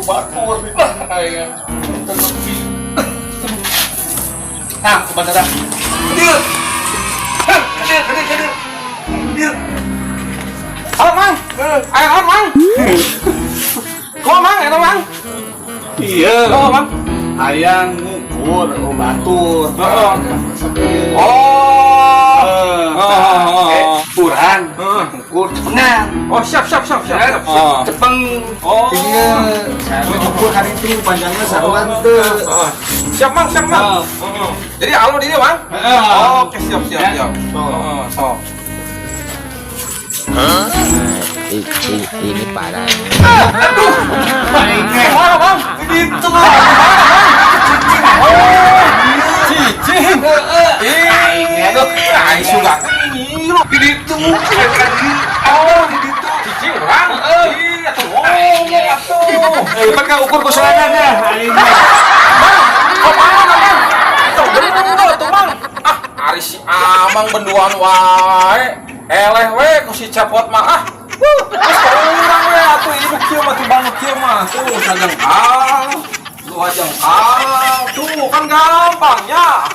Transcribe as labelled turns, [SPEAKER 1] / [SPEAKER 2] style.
[SPEAKER 1] Batur lah. Nah, ke bandara. Dir. Hadir, hadir, hadir. Dir.
[SPEAKER 2] Halo, Mang. Ayo, naon, Mang? Kok, Mang, eta, Mang?
[SPEAKER 1] Iya.
[SPEAKER 2] Oh, Mang.
[SPEAKER 1] Hayang ngukur oh batur.
[SPEAKER 2] Heeh. Oh. Oh.
[SPEAKER 1] Kurang.
[SPEAKER 2] Heeh.
[SPEAKER 1] Ngukur cepengan.
[SPEAKER 2] Oh, siap, siap, siap, siap.
[SPEAKER 1] Ya,
[SPEAKER 2] Oh.
[SPEAKER 1] cepeng.
[SPEAKER 2] Oh.
[SPEAKER 1] Iya, saya ngukur hari itu panjangnya saruan teu.
[SPEAKER 2] Oh. Siap, Mang, siap, Mang.
[SPEAKER 1] Oh.
[SPEAKER 2] Heeh. Jadi alo di dieu, Mang?
[SPEAKER 1] Heeh.
[SPEAKER 2] Oh, oke, siap, siap,
[SPEAKER 1] Ya.
[SPEAKER 2] siap.
[SPEAKER 1] So.
[SPEAKER 2] Heeh, so.
[SPEAKER 3] Ini parah.
[SPEAKER 2] Aduh. Mana, Bang?
[SPEAKER 1] Itu.
[SPEAKER 2] Oh, cicing. Ih, aduh, ai suka ngilu.
[SPEAKER 1] Di ditu.
[SPEAKER 2] Oh, di ditu. Cicing urang. Ih, atuh ngomong atuh.
[SPEAKER 1] Eh, pan ka ukur ku sorangan ya.
[SPEAKER 2] Bang, kok mana, Bang? Tuh, bener tuh, Bang. Ah, ari si Amang benduan wae. Eleh we ku si Cepot mah ah. Wuh, geus ka urang we atuh ieu kieu mah tuh, Bang, kieu mah. Tuh sajengkal. Dua jengkal. Tuh kan gampang ya.